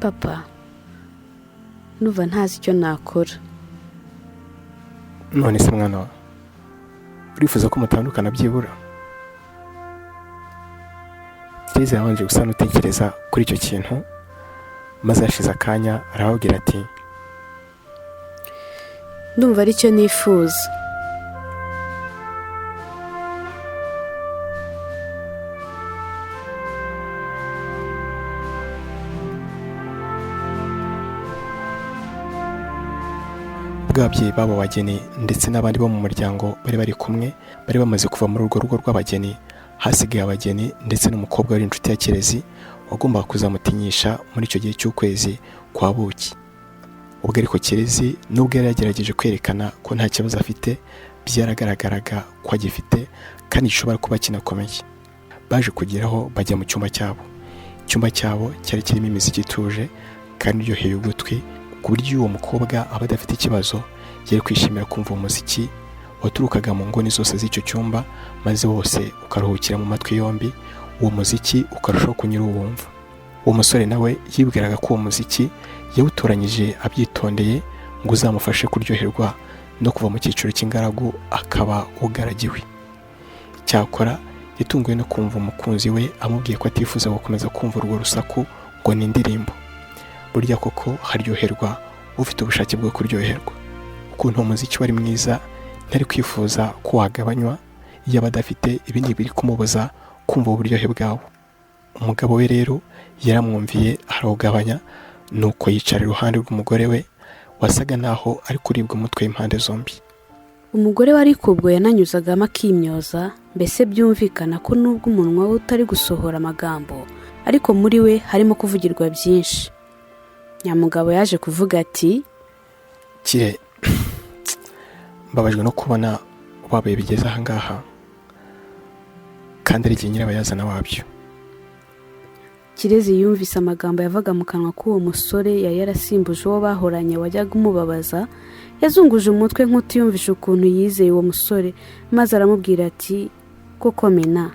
Papa, ndumva ntazi icyo nakora. None se mwana wawe, urifuza ko mutandukana byibura? Kirezi yabanje gusa n'utekereza kuri icyo kintu, maze hashize akanya arababwira ati: Ndumva aricyo nifuza. Ubwo ababyeyi b'abo bageni ndetse n'abandi bo mu muryango bari bari kumwe bari bamaze kuva muri urwo rugo rw'abageni, hasigaye abageni ndetse n'umukobwa wari inshuti ya Kirezi wagombaga kuzamutinyisha muri icyo gihe cy'ukwezi kwa buki. Ubwo ariko Kirezi nubwo yari yagerageje kwerekana ko nta kibazo afite, byaragaragaraga ko agifite kandi gishobora kuba kinakomeye. Baje kugeraho bajya mu cyumba cyabo. Icyumba cyabo cyari kirimo imiziki ituje kandi iryoheye ugutwi, ku buryo uwo mukobwa aba adafite ikibazo yari kwishimira kumva umuziki waturukaga mu nguni zose z'icyo cyumba, maze wose ukaruhukira mu matwi yombi, uwo muziki ukarushaho kunyura uwumva. Uwo musore nawe yibwiraga ko uwo muziki yawutoranyije abyitondeye ngo uzamufashe kuryoherwa no kuva mu cyiciro cy'ingaragu akaba ugaragiwe. Cyakora yatunguwe no kumva umukunzi we amubwiye ko atifuza gukomeza kumva urwo rusaku ngo ni indirimbo. Burya koko haryoherwa ufite ubushake bwo kuryoherwa. Ukuntu uwo muziki wari mwiza, ntari kwifuza ko wagabanywa iyo aba adafite ibindi biri kumubuza kumva uburyohe bwawo. Umugabo we rero yaramwumviye arawugabanya, nuko yicara iruhande rw'umugore we wasaga naho ari kuribwa umutwe impande zombi. Umugore we ariko ubwo yananyuzagamo akimyoza, mbese byumvikana ko nubwo umunwa we utari gusohora amagambo, ariko muri we harimo kuvugirwa byinshi. Nyamugabo yaje kuvuga ati: Kire, mbabajwe no kubona wabaye bigeze ahangaha, kandi ari igihe nyirabayazana wabyo. Kirezi yumvise amagambo yavaga mu kanwa k'uwo musore yari yarasimbuje uwo bahoranye wajyaga umubabaza, yazunguje umutwe nk'utiyumvisha ukuntu yizeye uwo musore, maze aramubwira ati: Koko Mina,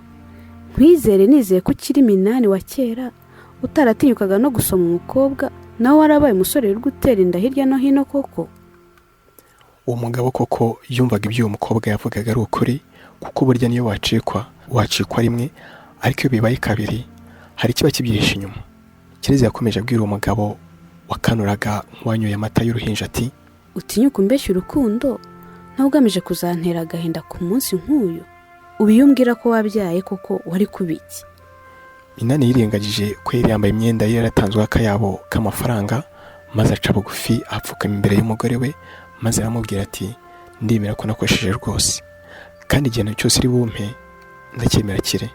nkwizere nizeye ko ukiri Minani wa kera utaratinyukaga no gusoma umukobwa, nawe warabaye umusore uri gutera inda hirya no hino koko? Uwo mugabo koko yumvaga ibyo uwo mukobwa yavugaga ari ukuri, kuko burya niyo wacikwa wacikwa rimwe, ariko iyo bibaye kabiri hari ikiba kibyihishe inyuma. Kirezi yakomeje abwira uwo mugabo wakanuraga nk'uwanyoye amata y'uruhinja ati: Utinyuka umbeshya urukundo nawe ugamije kuzantera agahinda ku munsi nk'uyu? Ubu iyo umbwira ko wabyaye koko wari kubiki? Minani yirengagije ko yari yambaye imyenda yari yaratanzwe akayabo k'amafaranga, maze aca bugufi apfukama imbere y'umugore we, maze aramubwira ati: Ndemera ko nakoresheje rwose, kandi igihano cyose uri bumpe ndacyemera kire.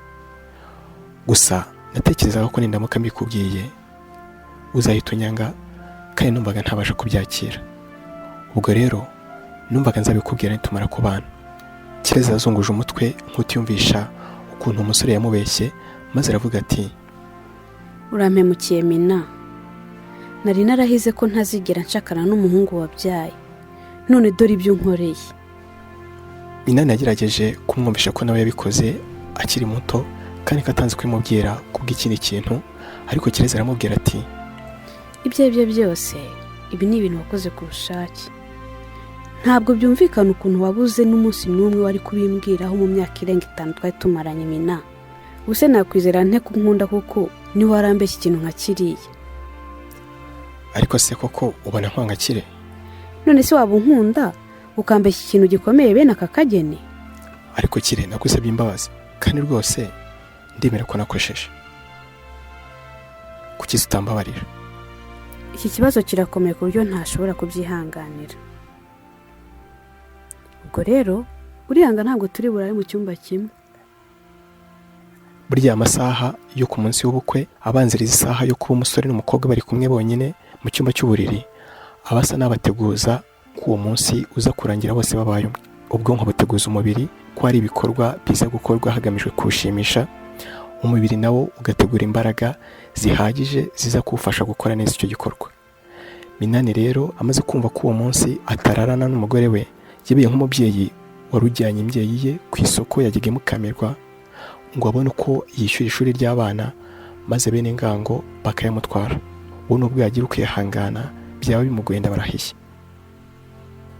Gusa natekerezaga ko nindamuka mbikubwiye uzahita unyanga, kandi numvaga ntabasha kubyakira. Ubwo rero numvaga nzabikubwira nitumara kubana. Kirezi yazunguje umutwe nk'utiyumvisha ukuntu umusore yamubeshye, maze aravuga ati: Urampemukiye Mina, nari narahize ko ntazigera nshakana n'umuhungu wabyaye, none dore ibyo unkoreye. Minani yagerageje kumwumvisha ko nawe yabikoze akiri muto kandi ko atanze kubimubwira kubw'ikindi kintu, ariko Kirezi aramubwira ati: Ibyo ari byo byose ibi ni ibintu wakoze ku bushake. Ntabwo byumvikana ukuntu wabuze n'umunsi n'umwe wari kubimbwiraho mu myaka irenga 5 twari tumaranye Mina. Ubuse nakwizera nte ko unkunda kuko niba warambeshya ikintu nka kiriya? Ariko se koko ubona nkwanga Kire? None se waba unkunda ukambeshya ikintu gikomeye bene aka kageni? Ariko Kire, nagusabye imbabazi kandi rwose ndemera ko nakosheje. Kuki utambabarira? Iki kibazo kirakomeye ku buryo ntashobora kubyihanganira. Ubwo rero urihanga, ntabwo turi burare mu cyumba kimwe. Burya amasaha yo ku munsi w'ubukwe abanziriza isaha yo kuba umusore n'umukobwa bari kumwe bonyine mu cyumba cy'uburiri, aba asa n'abateguza ko uwo munsi uza kurangira bose babaye umwe. Ubwonko buteguza umubiri ko hari ibikorwa biza gukorwa hagamijwe kuwushimisha, umubiri nawo ugategura imbaraga zihagije ziza kuwufasha gukora neza icyo gikorwa. Minani rero amaze kumva ko uwo munsi atararana n'umugore we, yabaye nk'umubyeyi wari ujyanye imbyeyi ye ku isoko yajyaga imukamirwa ngo abone uko yishyura ishuri ry'abana, maze bene ngango bakayamutwara. Uwo nubwo yagira ukwihangana byaba bimugoye, ndabarahiye.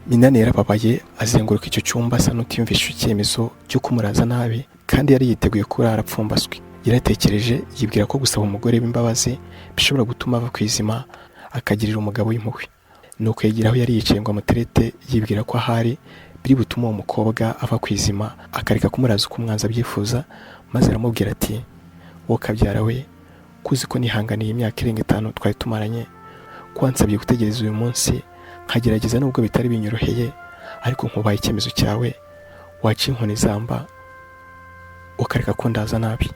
Minani yarababaye, azenguruka icyo cyumba asa n'utiyumvisha icyemezo cyo kumuraza nabi, kandi yari yiteguye kurara apfumbaswe. Yaratekereje, yibwira ko gusaba umugore w'imbabazi bishobora gutuma ava ku izima akagirira umugabo w'impuhwe. Nuko yegera aho yari yicaye ngo amuterete, yibwira ko ahari biri butume uwo mukobwa ava ku izima akareka kumuraza uko umwanzi abyifuza. Maze aramubwira ati: "Wowe kabyara we, kuzi ko nihanganiye imyaka irenga 5 twari tumaranye, ko wansabye gutegereza uyu munsi nkagerageza nubwo bitari binyoroheye, ariko nkubaye icyemezo cyawe, waca inkoni zamba ukareka kundaza nabi."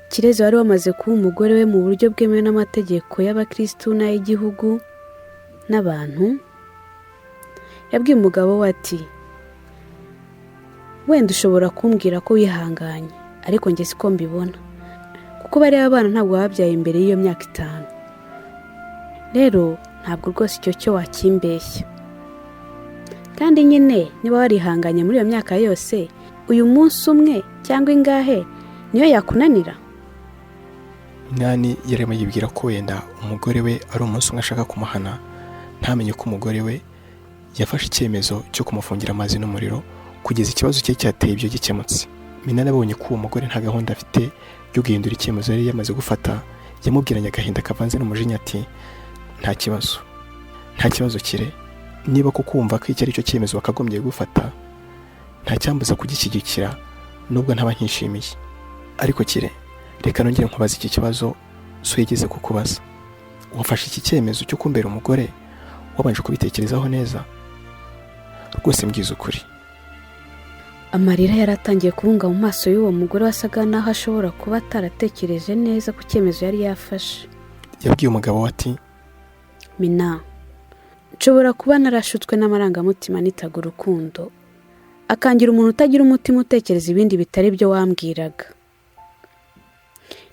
Kirezi wari wamaze kuba umugore we mu buryo bwemewe n'amategeko y'abakirisitu n'ay'igihugu n'abantu, yabwiye umugabo we ati: "Wenda ushobora kumbwira ko wihanganye, ariko njye siko mbibona, kuko bariya bana ntabwo babyaye imbere y'iyo myaka 5. Rero ntabwo rwose icyo cyo wakimbeshya. Kandi nyine niba warihanganye muri iyo myaka yose, uyu munsi umwe cyangwa ingahe niyo yakunanira?" Minani yarimo yibwira ko wenda umugore we ari umunsi umwe ashaka kumuhana, ntamenye ko umugore we yafashe icyemezo cyo kumufungira amazi n'umuriro kugeza ikibazo cye cyateye ibyo gikemutse. Minani abonye ko uwo mugore nta gahunda afite yo guhindura icyemezo yari yamaze gufata, yamubwiranye agahinda kavanze n'umujinya ati: "Nta kibazo, nta kibazo kire, niba kukumva ko iki ari cyo cyemezo wakagombye gufata, nta cyambuza kugishyigikira nubwo ntaba nkishimiye. Ariko kire, reka nongere nkubaza iki kibazo so yigeze kukubaza: wafashe iki cyemezo cyo kumbera umugore wabanje kubitekerezaho neza? Rwose mbwiza ukuri." Amarira yari atangiye kubunga mu maso y'uwo mugore wasaga n'aho ashobora kuba ataratekereje neza ku cyemezo yari yafashe. Yabwiye umugabo we ati: "Mina, nshobora kuba narashutswe n'amarangamutima nitaga urukundo, akangira umuntu utagira umutima utekereza ibindi bitari byo wambwiraga.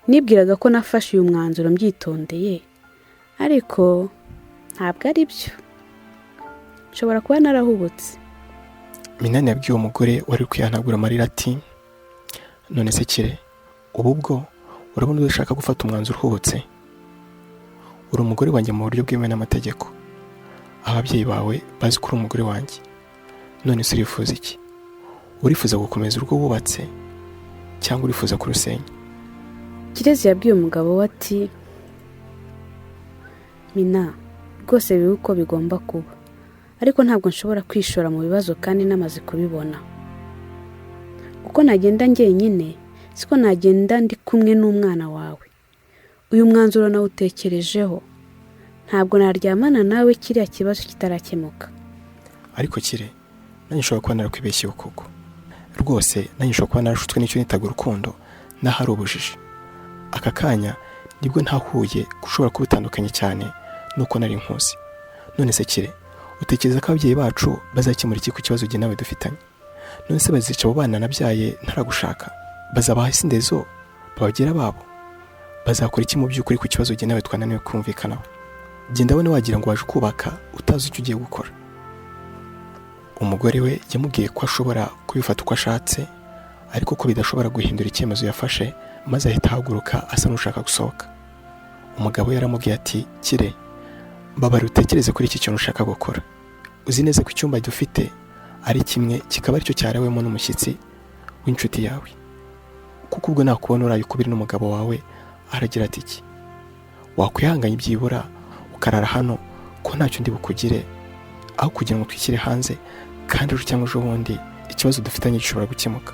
Nibwiraga ko nafashe uyu mwanzuro mbyitondeye, ariko ntabwo ari byo. Nshobora kuba narahubutse." Minani yabwiye uwo mugore wari kwihanagura amarira ati: "None se kire, ubu bwo urabona udashaka gufata umwanzuro uhubutse? Uri umugore wanjye mu buryo bwemewe n'amategeko, ababyeyi bawe bazi ko uri umugore wanjye. None se urifuza iki? Urifuza gukomeza urwo wubatse cyangwa urifuza kurusenya?" Kirezi yabwiye umugabo we ati: "Mina, rwose bibe uko bigomba kuba, ariko ntabwo nshobora kwishora mu bibazo kandi namaze kubibona. Uko nagenda njyenyine siko nagenda ndi kumwe n'umwana wawe. Uyu mwanzuro nawutekerejeho, ntabwo naryamana nawe kiriya kibazo kitarakemuka." "Ariko kire, nanjye nshobora kuba narakwibeshye koko. Rwose nanjye nshobora kuba narashutswe n'icyo nitaga urukundo, n'ahari ubujiji. Aka kanya nibwo ntahuye ushobora kuba utandukanye cyane nuko nari nkuzi. None se kire, utekereza ko ababyeyi bacu bazakemura iki ku kibazo jye nawe dufitanye? None se bazica abo bana nabyaye ntaragushaka? Bazabaha indezo babagira babo? Bazakora iki mu by'ukuri ku kibazo jye nawe twananiwe kumvikanaho? Jye ndabona wagira ngo waje kubaka utazi icyo ugiye gukora." Umugore we yamubwiye ko ashobora kubifata uko ashatse, ariko ko bidashobora guhindura icyemezo yafashe, maze ahita ahaguruka asa n'ushaka gusohoka. Umugabo we yaramubwiye ati: "Kire, mbabara utekereze kuri iki kintu ushaka gukora. Uzi neza ko icyumba dufite ari kimwe, kikaba aricyo cyarawemo n'umushyitsi w'inshuti yawe. Kuko ubwo nakubona uraye ukubiri n'umugabo wawe, aragira ati iki? Wakwihanganya byibura ukarara hano ko ntacyo ndi bukugire, aho kugira ngo twishyire hanze, kandi ejo cyangwa ejo bundi ikibazo dufitanye gishobora gukemuka."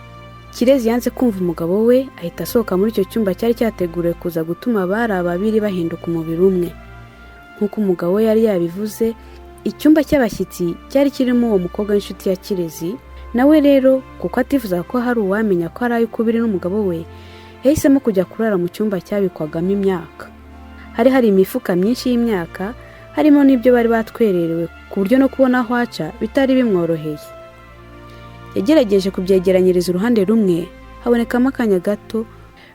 Kirezi yanze kumva umugabo we, ahita asohoka muri icyo cyumba cyari cyateguriwe kuza gutuma abari ababiri bahinduka umubiri umwe. Nk'uko umugabo we yari yabivuze, icyumba cy'abashyitsi cyari kirimo uwo mukobwa w'inshuti ya Kirezi. Nawe rero kuko atifuzaga ko hari uwamenya ko ari ay'ukubiri n'umugabo we, yahisemo kujya kurara mu cyumba cyabikwagamo imyaka. Hari hari imifuka myinshi y'imyaka, harimo n'ibyo bari batwererewe, ku buryo no kubona aho aca bitari bimworoheye. Yagerageje kubyegeranyiriza uruhande rumwe, habonekamo akanya gato,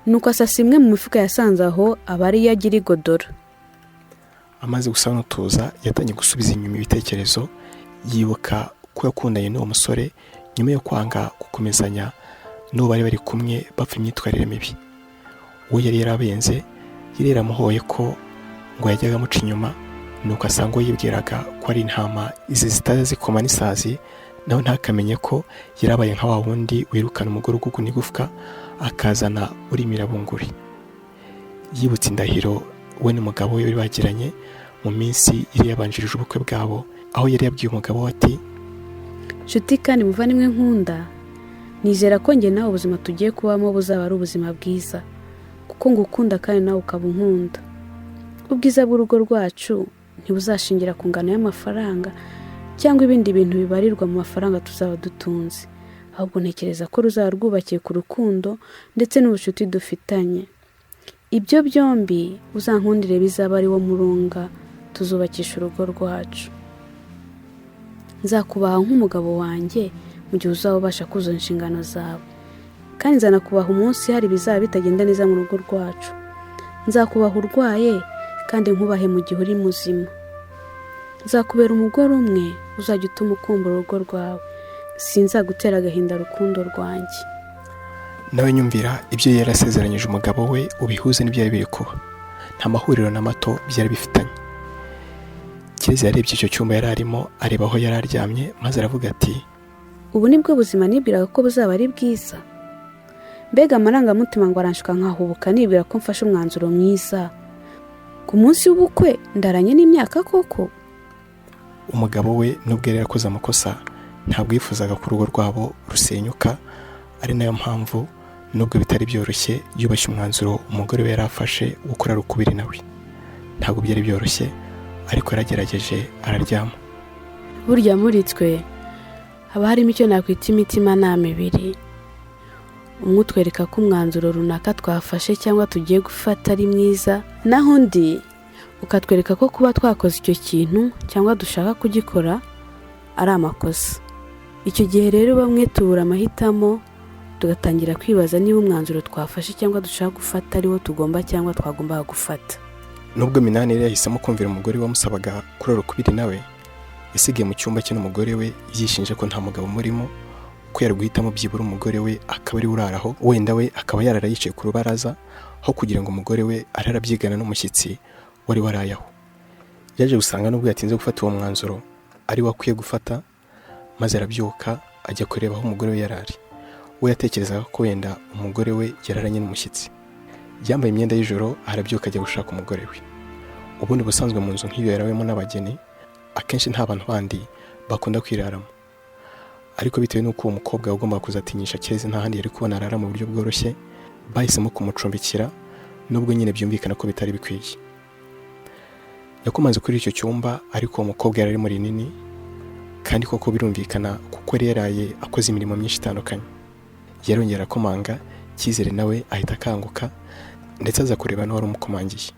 nuko asasa imwe mu mifuka yasanze aho aba ariyo agira igodora. Amaze gusa n'utuza, yatangiye gusubiza inyuma ibitekerezo, yibuka ko yakundanye n'uwo musore nyuma yo kwanga gukomezanya n'uwo bari bari kumwe bapfa imyitwarire mibi. Uwo yari yarabenze yari yaramuhoye ko ngo yajyaga amuca inyuma, nuko asanga uwo yibwiraga ko ari intama izi zitajya zikoma n'isazi, nawe ntakamenye ko yarabaye nka wa wundi wirukana umugore uguguna igufwa akazana urimira bunguri. Yibutse indahiro we n'umugabo we bari bagiranye mu minsi yari yabanjirije ubukwe bwabo, aho yari yabwiye umugabo we ati: Nshuti kandi muvandimwe nkunda, nizera ko njye nawe ubuzima tugiye kubamo buzaba ari ubuzima bwiza, kuko ngukunda kandi nawe ukaba unkunda. Ubwiza bw'urugo rwacu ntibuzashingira ku ngano y'amafaranga cyangwa ibindi bintu bibarirwa mu mafaranga tuzaba dutunze, ahubwo ntekereza ko ruzaba rwubakiye ku rukundo ndetse n'ubucuti dufitanye. Ibyo byombi uzankundire bizaba ari wo murunga tuzubakisha urugo rwacu. Nzakubaha nk'umugabo wanjye mu gihe uzaba ubasha kuzuza inshingano zawe, kandi nzanakubaha umunsi hari ibizaba bitagenda neza mu rugo rwacu. Nzakubaha urwaye kandi nkubahe mu gihe uri muzima. Nzakubera umugore umwe uzajya utuma ukumbura urugo rwawe. Sinzagutera agahinda rukundo rwanjye. Nawe nyumvira ibyo yari yarasezeranyije umugabo we, ubihuze n'ibyari biri kuba. Nta mahuriro na mato byari bifitanye. Kirezi yarebye icyo cyumba yari arimo, areba aho yari aryamye, maze aravuga ati: Ubu ni bwo buzima nibwiraga ko buzaba ari bwiza. Mbega amarangamutima ngo aranshuka nkahubuka nibwira ko mfashe umwanzuro mwiza. Ku munsi w'ubukwe ndaranye n'imyaka koko. Umugabo we nubwo yari yarakoze amakosa, ntabwo yifuzaga ko urugo rwabo rusenyuka, ari nayo mpamvu nubwo bitari byoroshye yubashye umwanzuro umugore we yari afashe wo kurara ukubiri nawe. Ntabwo byari byoroshye, ariko yaragerageje araryama. Burya muri twe haba harimo icyo nakwita imitimanama ibiri. Umwe utwereka ko umwanzuro runaka twafashe cyangwa tugiye gufata ari mwiza, naho undi ukatwereka ko kuba twakoze icyo kintu cyangwa dushaka kugikora ari amakosa. Icyo gihe rero bamwe tubura amahitamo, tugatangira kwibaza niba umwanzuro twafashe cyangwa dushaka gufata ariwo tugomba cyangwa twagombaga gufata. Nubwo Minani yari yahisemo kumvira umugore wamusabaga kurara ukubiri nawe, yasigaye mu cyumba cye n'umugore we yishinje ko nta mugabo umurimo, ko yari guhitamo byibura umugore we akaba ari we uraraho, wenda we akaba yarara yicaye ku rubaraza, aho kugira ngo umugore we arare abyigana n'umushyitsi wari waraye aho. Yaje gusanga nubwo yatinze gufata uwo mwanzuro ari we akwiye gufata, maze arabyuka ajya kureba aho umugore we yari ari. We yatekerezaga ko wenda umugore we yararanye n'umushyitsi. Yambaye imyenda y'ijoro arabyuka ajya gushaka umugore we. Ubundi ubusanzwe mu nzu nk'iyo yarawemo n'abageni, akenshi nta bantu bandi bakunda kwiraramo. Ariko bitewe n'uko uwo mukobwa wagombaga kuzatinyisha Kirezi nta handi yari kubona arara mu buryo bworoshye, bahisemo kumucumbikira, nubwo nyine byumvikana ko bitari bikwiye. Yakomanze kuri icyo cyumba, ariko uwo mukobwa yari ari muri nini, kandi koko birumvikana kuko yari yaraye akoze imirimo myinshi itandukanye. Yarongera akomanga, Cyizere nawe ahita akanguka, ndetse aza kureba n'uwari umukomangiye.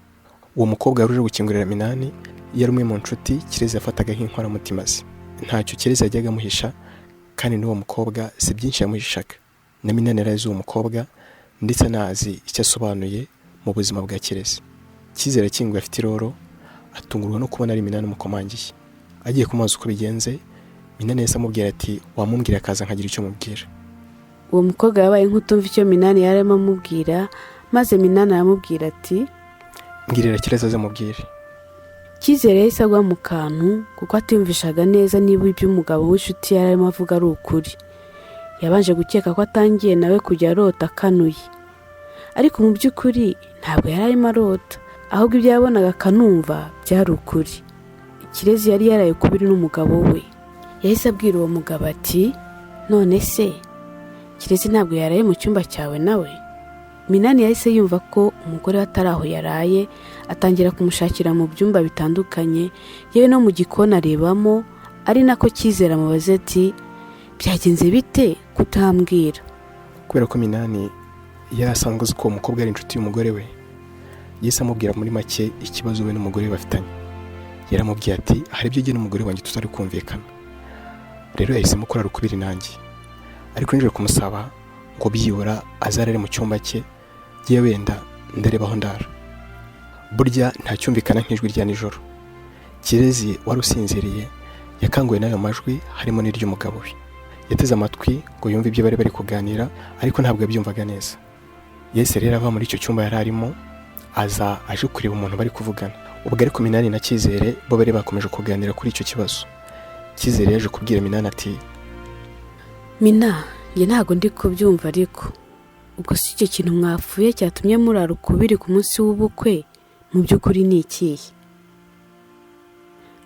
Uwo mukobwa wari uje gukingurira Minani yari umwe mu nshuti Kirezi yafataga nk'inkoramutima ze. Ntacyo Kirezi yajyaga amuhisha, kandi n'uwo mukobwa si byinshi yamuhishaga. Na Minani yari azi uwo mukobwa, ndetse anazi icyo asobanuye mu buzima bwa Kirezi. Cyizere akinguye afite iroro, atungurwa no kubona ari Minani umukomangiye. Agiye kumubaza uko bigenze, Minani yahise amubwira ati: wamumbwira akaza nkagira icyo mubwira. Uwo mukobwa yabaye nk'utumva icyo Minani yari arimo amubwira, maze Minani aramubwira ati: Mbwirira Kirezi aze mubwire. Cyizere yahise agwa mu kantu kuko atiyumvishaga neza niba ibyo umugabo w'inshuti yari arimo avuga ari ukuri. Yabanje gukeka ko atangiye nawe kujya arota akanuye, ariko mu by'ukuri ntabwo yari arimo arota, ahubwo ibyo yabonaga akanumva byari ukuri. Kirezi yari yaraye ukubiri n'umugabo we. Yahise abwira uwo mugabo ati: none se Kirezi ntabwo yaraye mu cyumba cyawe nawe? Minani yahise yumva ko umugore we atari aho yaraye, atangira kumushakira mu byumba bitandukanye, yewe no mu gikoni arebamo, ari nako Cyizere amubaza ati: byagenze bite kutambwira? Kubera ko Minani yari asanzwe azi ko uwo mukobwa ari inshuti y'umugore we, yahise amubwira muri make ikibazo we n'umugore we bafitanye. Yaramubwiye ati: hari ibyo jye n'umugore wanjye tutari kumvikana, rero yahisemo kurara ukubiri nanjye, ariko nijoro kumusaba ngo byibura azarare mu cyumba cye, jye wenda ndareba aho ndara. Burya ntacyumvikana nk'ijwi rya nijoro. Kirezi wari usinziriye yakanguwe n'ayo majwi, harimo n'iry'umugabo we. Yateze amatwi ngo yumve ibyo bari bari kuganira, ariko ntabwo yabyumvaga neza. Yahise rero ava muri icyo cyumba yari arimo, aza aje kureba umuntu bari kuvugana. Ubwo ariko Minani na Cyizere bo bari bakomeje kuganira kuri icyo kibazo. Cyizere yaje kubwira Minani ati: Mina, njye ntabwo ndi kubyumva, ariko ubwo si icyo kintu mwapfuye cyatumye murara ukubiri ku munsi w'ubukwe mu by'ukuri ni ikihe?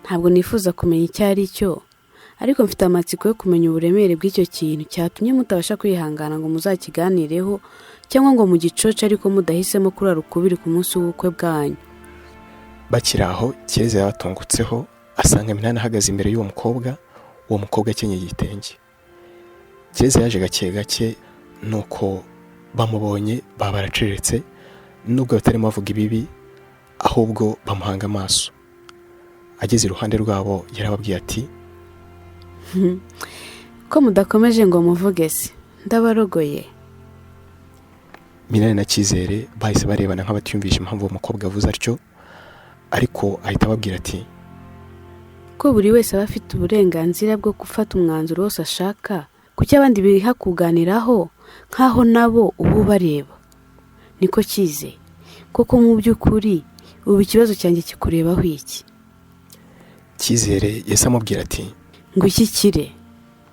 Ntabwo nifuza kumenya icyo ari cyo, ariko mfite amatsiko yo kumenya uburemere bw'icyo kintu cyatumye mutabasha kwihangana ngo muzakiganireho cyangwa ngo mugicoce, ariko mudahisemo kurara ukubiri ku munsi w'ubukwe bwanyu. Bakiri aho, Kirezi yabatungutseho asanga Minani ahagaze imbere y'uwo mukobwa, uwo mukobwa akenyeye igitenge. Kirezi yaje gake gake, nuko bamubonye baba baracecetse, nubwo batarimo bavuga ibibi, ahubwo bamuhanga amaso. Ageze iruhande rwabo yarababwiye ati: Ko mudakomeje ngo muvuge se, ndabarogoye? Minani na Cyizere bahise barebana nk'abatiyumvisha impamvu uwo mukobwa avuze atyo, ariko ahita ababwira ati: Ko buri wese aba afite uburenganzira bwo gufata umwanzuro wose ashaka, kuki abandi biha kuganiraho nk'aho nabo uba ubareba? Niko Cyize, koko mu by'ukuri ubu ikibazo cyanjye kikurebaho iki? Cyizere yahise amubwira ati: Ngo iki kire?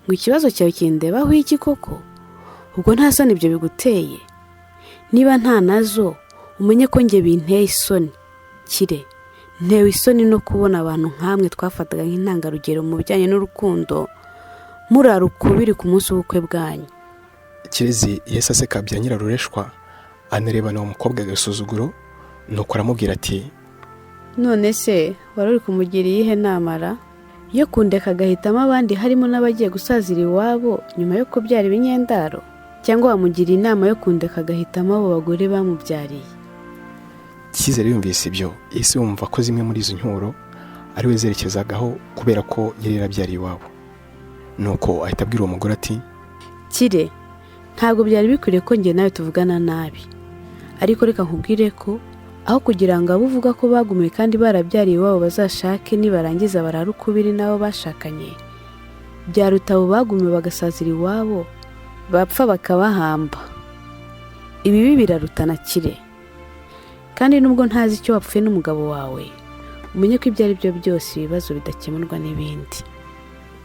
Ngo ikibazo cyawe kindebaho iki koko? Ubwo nta soni ibyo biguteye? Niba nta nazo, umenye ko njye binteye isoni. Kire, ntewe isoni no kubona abantu nkamwe twafataga nk'intangarugero mu bijyanye n'urukundo murara ukubiri ku munsi w'ubukwe bwanyu. Kirezi yahise aseka bya nyirarureshwa, anarebana uwo mukobwa agasuzuguro, nuko aramubwira ati: None se wari uri kumugira iyihe nama ra? Yo kundeka agahitamo abandi, harimo n'abagiye gusazira iwabo nyuma yo kubyara ibinyendaro? Cyangwa wamugira inama yo kundeka agahitamo abo bagore bamubyariye? Cyizere yumvise ibyo, yahise yumva ko zimwe muri izo ncyuro ari we zerekezagaho, kubera ko yari yarabyariye iwabo. Nuko ahita abwira uwo mugore ati: Kire, ntabwo byari bikwiriye ko njye nawe tuvugana nabi, ariko reka nkubwire ko aho kugira ngo abo uvuga ko bagumiwe kandi barabyariye iwabo bazashake, nibarangiza barare ukubiri n'abo bashakanye, byaruta abo bagumiwe bagasazira iwabo, bapfa bakabahamba. Ibibi birarutana, Kire. Kandi nubwo ntazi icyo wapfuye n'umugabo wawe, umenye ko ibyo ari byo byose ibibazo bidakemurwa n'ibindi.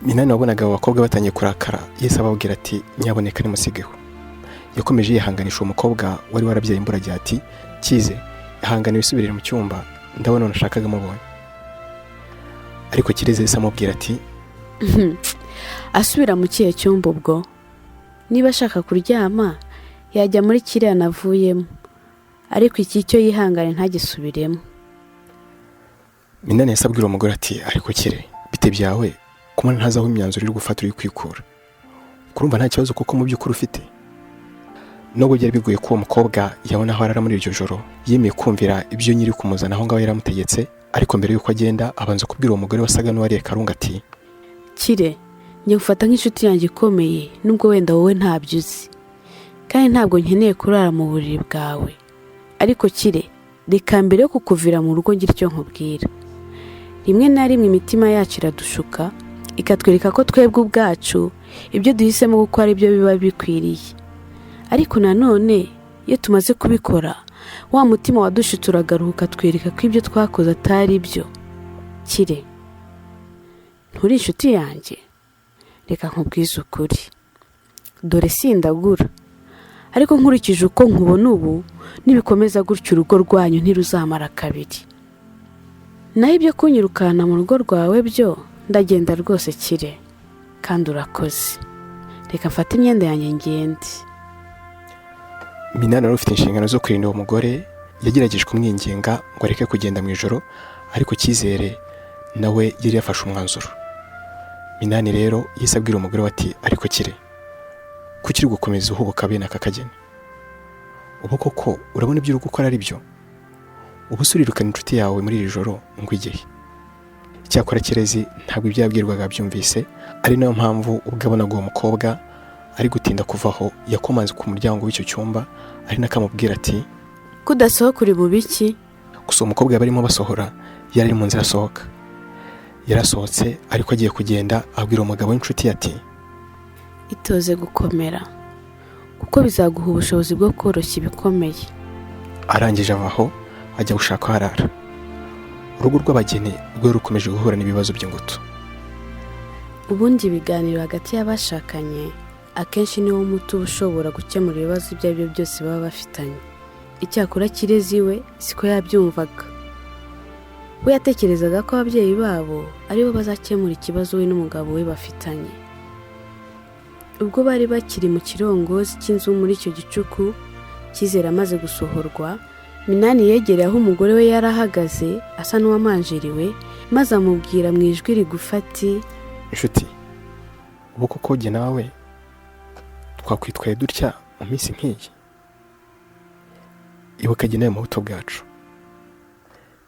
Minani wabonaga abo bakobwa batangiye kurakara, yahise ababwira ati: "Nyaboneka nimusigeho." Yakomeje yihanganisha uwo mukobwa wari warabyaye imburagihe ati: "Cyize, ihangane wisubirire mu cyumba, ndabona nashakaga mubonye." Ariko Kirezi yahise amubwira ati: Asubira mu kihe cyumba ubwo? Niba ashaka kuryama yajya muri kiriya navuyemo, ariko iki cyo yihangane ntagisubiremo. Minani yahise abwira uwo mugore ati: "Ariko Kire, bite byawe kumana ntazi aho imyanzuro uri gufata uri kwikura? Kurumva nta kibazo kuko mu by'ukuri ufite?" Nubwo byari bigoye ko uwo mukobwa yabona aho arara muri iryo joro, yemeye kumvira ibyo nyiri kumuzana aho ngaho yaramutegetse. Ariko mbere y'uko agenda abanza kubwira uwo mugore wasaga n'uwariye karungu ati: Kire, njye ngufata nk'inshuti yanjye ikomeye, nubwo wenda wowe ntabyo uzi, kandi ntabwo nkeneye kurara mu buriri bwawe. Ariko Kire, reka mbere yo kukuvira mu rugo ngira icyo nkubwira. Rimwe na rimwe imitima yacu iradushuka, ikatwereka ko twebwe ubwacu ibyo duhisemo gukora ari byo biba bikwiriye. Ariko nanone iyo tumaze kubikora, wa mutima wadushutse uragaruka ukatwereka ko ibyo twakoze atari byo. Kire, nturi inshuti yanjye? Reka nkubwize ukuri, dore sindagura, ariko nkurikije uko nkubona ubu, nibikomeza gutyo urugo rwanyu ntiruzamara kabiri. Naho ibyo kunyirukana mu rugo rwawe byo, ndagenda rwose Kire, kandi urakoze. Reka mfate imyenda yanjye ngende. Minani wari ufite inshingano zo kurinda uwo mugore yagerageje kumwinginga ngo areke kugenda mu ijoro, ariko Cyizere nawe yari yafashe umwanzuro. Minani rero yahise abwira umugore we ati: "Ariko Kire, kuki uri gukomeza uhubuka bene aka kageni? Ubu koko urabona ibyo uri gukora ari byo? Ubu se urirukana inshuti yawe muri iri joro ngo igihe?" Icyakora Kirezi ntabwo ibyo yabwirwaga byumvise, ari nayo mpamvu ubwo abonaga uwo mukobwa ari gutinda kuvaho, yakomanze ku muryango w'icyo cyumba, ari nako amubwira ati: Kudasohoka uri mu biki? Gusa uwo mukobwa barimo basohora yari ari mu nzira asohoka. Yarasohotse, ariko agiye kugenda abwira umugabo w'inshuti ati: Itoze gukomera, kuko bizaguha ubushobozi bwo koroshya ibikomeye. Arangije ava aho ajya gushaka aho arara. Urugo rw'abageni rwari rukomeje guhura n'ibibazo by'ingutu. Ubundi ibiganiro hagati y'abashakanye akenshi niwo muti uba ushobora gukemura ibibazo ibyo ari byo byose baba bafitanye. Icyakora Kirezi we siko yabyumvaga. We yatekerezaga ko ababyeyi babo aribo bazakemura ikibazo we n'umugabo we bafitanye. Ubwo bari bakiri mu kirongozi cy'inzu muri icyo gicuku, Cyizere amaze gusohorwa, Minani yegereye aho umugore we yari ahagaze asa n'uwamanjiriwe, maze amubwira mu ijwi rigufi ati: Inshuti, ubu koko jye nawe twakwitwaye dutya mu minsi nk'iyi? Ibuka jye nawe mu buto bwacu,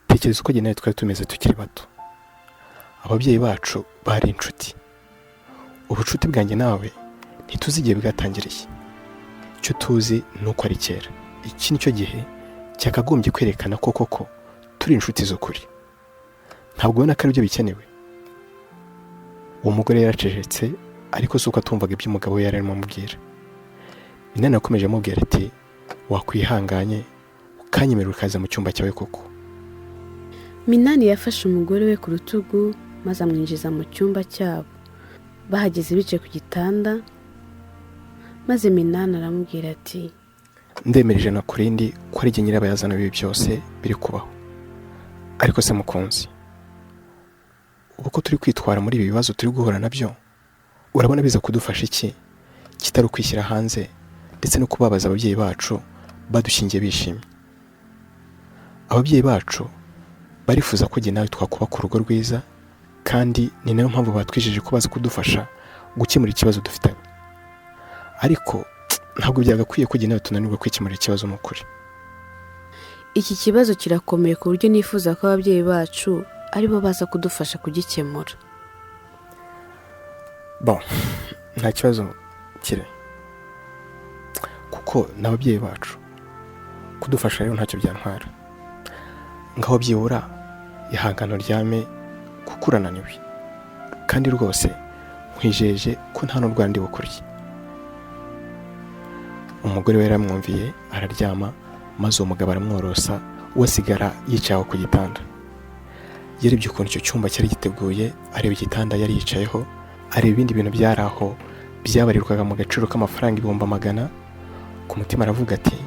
tekereza uko jye nawe twari tumeze tukiri bato. Ababyeyi bacu bari inshuti. Ubucuti bwanjye nawe ntituzi igihe bwatangiriye. Icyo tuzi ni uko ari kera. Iki ni cyo gihe cyakagombye kwerekana ko koko turi inshuti z'ukuri. Ntabwo ubona ko aribyo bikenewe? Uwo mugore yaracecetse, ariko si uko atumvaga ibyo umugabo we yari arimo amubwira. Minani yakomeje amubwira ati: wakwihanganye ukanyemerera ukaza mu cyumba cyawe koko. Minani yafashe umugore we ku rutugu maze amwinjiza mu cyumba cyabo. Bahageze bicaye ku gitanda, maze Minani aramubwira ati: Ndemera 100% ko ari jye nyirabayazana w'ibi byose biri kubaho. Ariko se mukunzi, ubu ko turi kwitwara muri ibi bibazo turi guhura nabyo, urabona biza kudufasha iki kitari ukwishyira hanze ndetse no kubabaza ababyeyi bacu badushyingiye bishimye? Ababyeyi bacu barifuza ko jye nawe twakubaka urugo rwiza, kandi ni nayo mpamvu batwijeje ko baza kudufasha gukemura ikibazo dufitanye. Ariko ntabwo byagakwiye ko jye nawe tunanirwa kwikemurira ikibazo mu kuri. Iki kibazo kirakomeye ku buryo nifuza ko ababyeyi bacu aribo baza kudufasha kugikemura. Bon, nta kibazo kire, kuko ni ababyeyi bacu, kudufasha rero ntacyo byantwara. Ngaho byibura ihangano ryame kuko urananiwe, kandi rwose nkwijeje ko nta n'urwara ndi bukurye. Umugore we yaramwumviye araryama, maze uwo mugabo aramworosa, we asigara yicaye aho ku gitanda. Yarebye ukuntu icyo cyumba cyari giteguye, areba igitanda yari yicayeho, areba ibindi bintu byari aho byabarirwaga mu gaciro k'amafaranga 100,000. Ku mutima aravuga ati: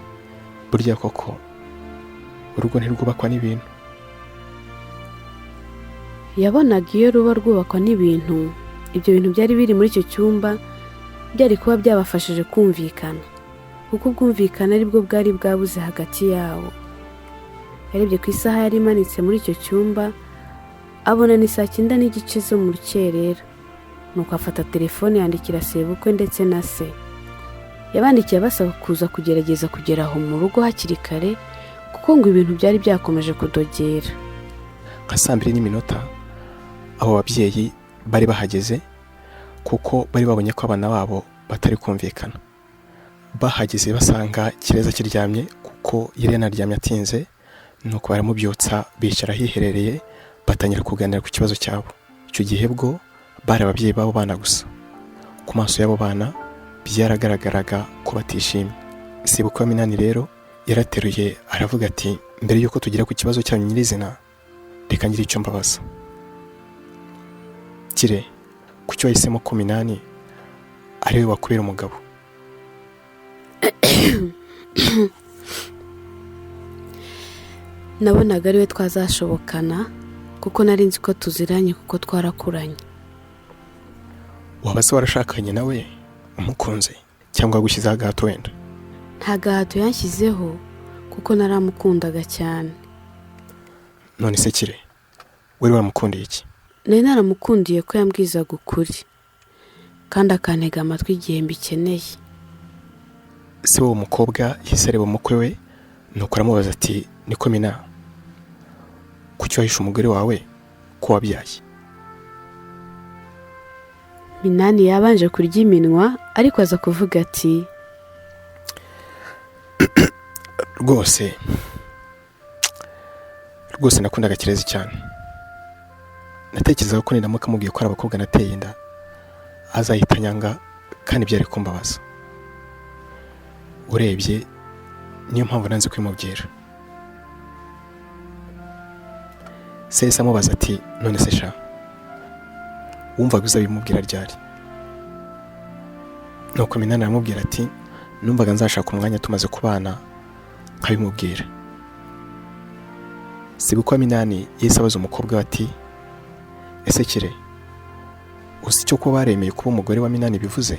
burya koko urugo ntirwubakwa n'ibintu. Yabonaga iyo ruba rwubakwa n'ibintu, ibyo bintu byari biri muri icyo cyumba byari kuba byabafashije kumvikana, kuko ubwumvikane aribwo bwari bwabuze hagati yabo. Yarebye ku isaha yari imanitse muri icyo cyumba, abona ni 9:15 zo mu rukerera. Nuko afata telefone yandikira sebukwe ndetse na se. Yabandikiye abasaba kuza kugerageza kugera aho mu rugo hakiri kare, kuko ngo ibintu byari byakomeje kudogera. Nka 2:02 abo babyeyi bari bahageze, kuko bari babonye ko abana babo batari kumvikana. Bahageze basanga Kireza kiryamye, kuko yari yanaryamye atinze. Nuko baramubyutsa, bicara ahiherereye, batangira kuganira ku kibazo cyabo. Icyo gihe bwo bari ababyeyi b'abo bana gusa. Ku maso y'abo bana byaragaragaraga ko batishimye. Sebukwe wa Minani rero yarateruye aravuga ati: mbere y'uko tugera ku kibazo cyanyu nyirizina, reka ngire icyo mbabaza. Kire, kuki wahisemo ko Minani ari we wakubera umugabo? Nabonaga ari we twazashobokana, kuko nari nzi ko tuziranye, kuko twarakuranye. Waba se warashakanye nawe umukunze, cyangwa yagushyizeho agahato wenda? Nta gahato yanshyizeho, kuko naramukundaga cyane. None se Kire, wari waramukundiye iki? Nari naramukundiye ko yambwizaga ukuri, kandi akantega amatwi igihe mbikeneye. Se w'uwo mukobwa yahise areba umukwe we, nuko aramubaza ati: niko Mina, kuki wahishe umugore wawe ko wabyaye? Minani yabanje kurya iminwa, ariko aza kuvuga ati: Rwose rwose nakundaga Kirezi cyane. Natekerezaga ko niramuka amubwiye ko ari abakobwa nateye inda azahita anyanga, kandi byari kumbabaza. Urebye niyo mpamvu nanze kubimubwira. Se yahise amubaza ati: "None se sha, wumvaga uzabimubwira ryari?" Nuko Minani aramubwira ati: "Numvaga nzashaka umwanya tumaze kubana nkabimubwira." Sebukwe Minani yahise abaza umukobwa we ati: "Ese Kire, uzi icyo kuba waremeye kuba umugore wa Minani bivuze?"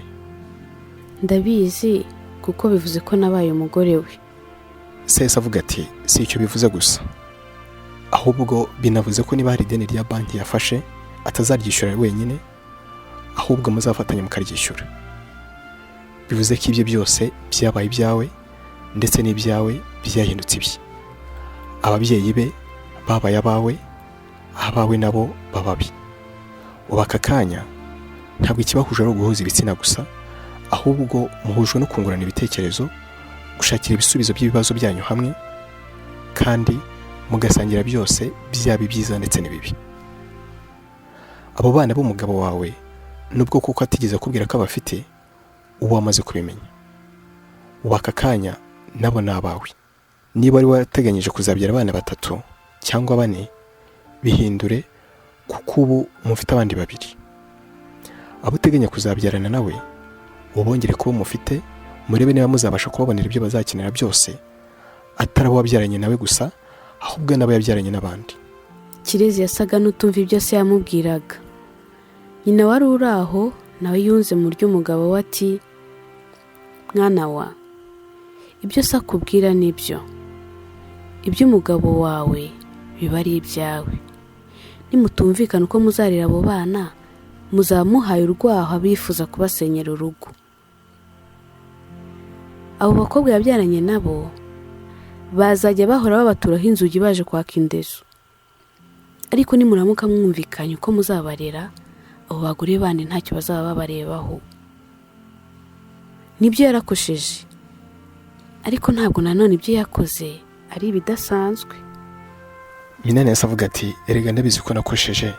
Ndabizi, kuko bivuze ko nabaye umugore we. Se yahise avuga ati: "Si icyo bivuze gusa, ahubwo binavuze ko niba hari ideni rya banki yafashe atazaryishyura wenyine, ahubwo muzafatanya mukaryishyura. Bivuze ko ibyo byose byabaye ibyawe, ndetse n'ibyawe byahindutse ibye. Ababyeyi be babaye abawe, abawe nabo bababi. Ubu aka kanya ntabwo ikibahuje ari uguhuza ibitsina gusa, ahubwo muhujwe no kungurana ibitekerezo, gushakira ibisubizo by'ibibazo byanyu hamwe, kandi mugasangira byose, byaba ibyiza ndetse n'ibibi. Abo bana b'umugabo wawe, nubwo kuko atigeze akubwira ko abafite, ubu wamaze kubimenya. Ubu aka kanya nabo ni abawe. Niba wari warateganyije kuzabyara abana batatu cyangwa bane, bihindure, kuko ubu mufite abandi babiri. Abo uteganya kuzabyarana nawe ubongere kuba mufite, murebe niba muzabasha kubabonera ibyo bazakenera byose, atari abo wabyaranye nawe gusa, ahubwo n'abo yabyaranye n'abandi." Kirezi yasaga n'utumva ibyo se yamubwiraga. Nyina wari uri aho nawe yunze mu ry'umugabo we ati: "Mwana wa, ibyo se akubwira nibyo. Iby'umugabo wawe biba ari ibyawe. Nimutumvikana uko muzarera abo bana, muzaba muhaye urwaho abifuza kubasenyera urugo. Abo bakobwa yabyaranye nabo bazajya bahora babaturaho inzugi baje kwaka indezo. Ariko nimuramuka mwumvikanye uko muzabarera, abo bagore bandi ntacyo bazaba babarebaho. Nibyo yarakosheje, ariko ntabwo nanone ibyo yakoze ari ibidasanzwe." Minani yahise avuga ati: "Erega ndabizi ko nakosheje,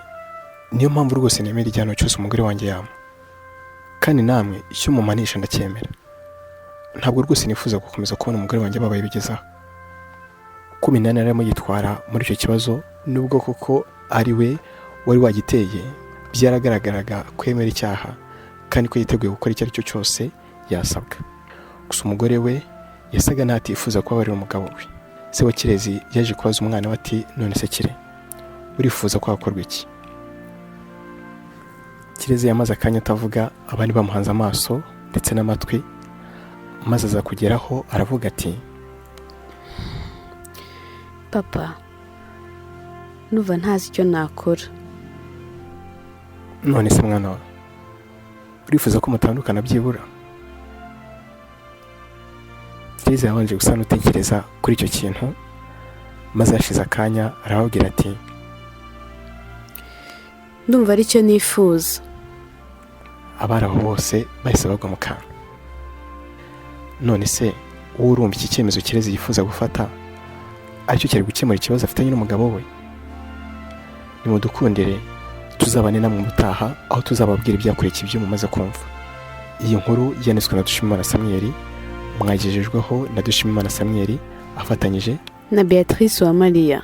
niyo mpamvu rwose nemera igihano cyose umugore wanjye yampa, kandi namwe icyo mumanisha ndacyemera. Ntabwo rwose nifuza gukomeza kubona umugore wanjye ababaye bigeze aho." Uko Minani yarimo yitwara muri icyo kibazo, nubwo koko ari we wari wagiteye, byaragaragaraga ko yemera icyaha kandi ko yiteguye gukora icyo ari cyo cyose yasabwa. Gusa umugore we yasaga n'atifuza kubabarira umugabo we. Se wa Kirezi yaje kubaza umwana we ati: "None se Kire, urifuza ko hakorwa iki?" Kirezi yamaze akanya atavuga, abandi bamuhanze amaso ndetse n'amatwi, maze aza kugeraho aravuga ati: "Papa, nuva ntazi icyo nakora." "None se mwana wawe, urifuza ko mutandukana byibura?" Kirezi yabanje gusa n'utekereza kuri icyo kintu, maze hashize akanya arababwira ati: "Ndumva aricyo nifuza." Abari aho bose bahise bagwa mu kantu. None se wowe urumva iki cyemezo Kirezi yifuza gufata aricyo cyari gukemura ikibazo afitanye n'umugabo we? Nimudukundire tuzabane namwe ubutaha, aho tuzababwira ibyakurikiye ibyo mumaze kumva. Iyi nkuru yanditswe na Dushimimana Samuel, mwagejejweho na Dushimimana Samuel afatanyije na Beatrice wa Mariya.